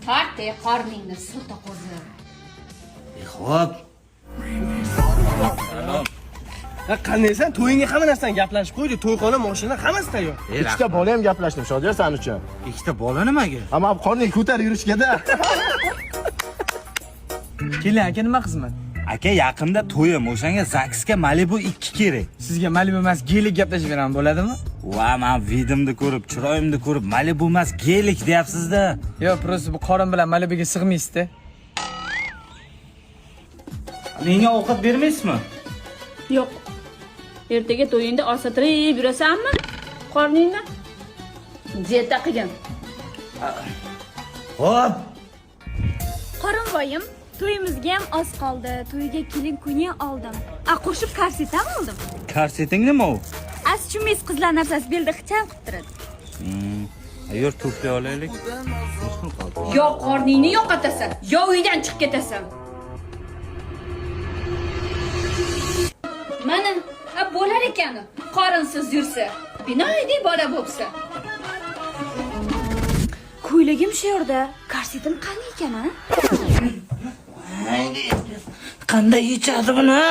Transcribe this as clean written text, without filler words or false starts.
Tort ey qorningni, so'ta qo'zi. Xo'p. Ha, qandaysan? To'yingga hamma narsani gaplashib qo'ydik. To'yxona, mashina hammasi tayyor. Ikkita bola ham gaplashdim, Shodiyor, san uchun. Ikkita bola nimaga? Ammo qorning ko'tarib yurishga-da. Keling aka, nima xizmat? Aka, yaqinda to'yim, o'shanga ZAGSga Malibu 2 kerak. Sizga Malibu emas, Gelik gaplashib beraman, bo'ladimi? Va, men видимni ko'rib, chiroyimni ko'rib, Malibu emas, Gelik deyapsiz-da. Yo'q, просто bu qorin bilan Malibuga sig'maysiz-da. Menga ovqat bermaysizmi? Yo'q. Ertaga to'yingda osatirib yurasanmi? Qorningni dieta qilgin. Xo'p. Qorinboyim, to'yimizga ham oz qoldi. To'yga kelin kuni oldim. A qo'shib korset ham oldim. Korseting nima u? Az tushunmaysiz, qizlar narsasi belda ixcham qilib turadi. Yur, tufli olaylik. Yo qorningni yo'qotasan, yo uydan chiqib ketasan. Mana, ha bo'lar ekan. Qorinsiz yursa, binoyiday bola bo'psa. Ko'ylagim shu yerda, korsetim qani ekan, a? Qanday yechadi buni?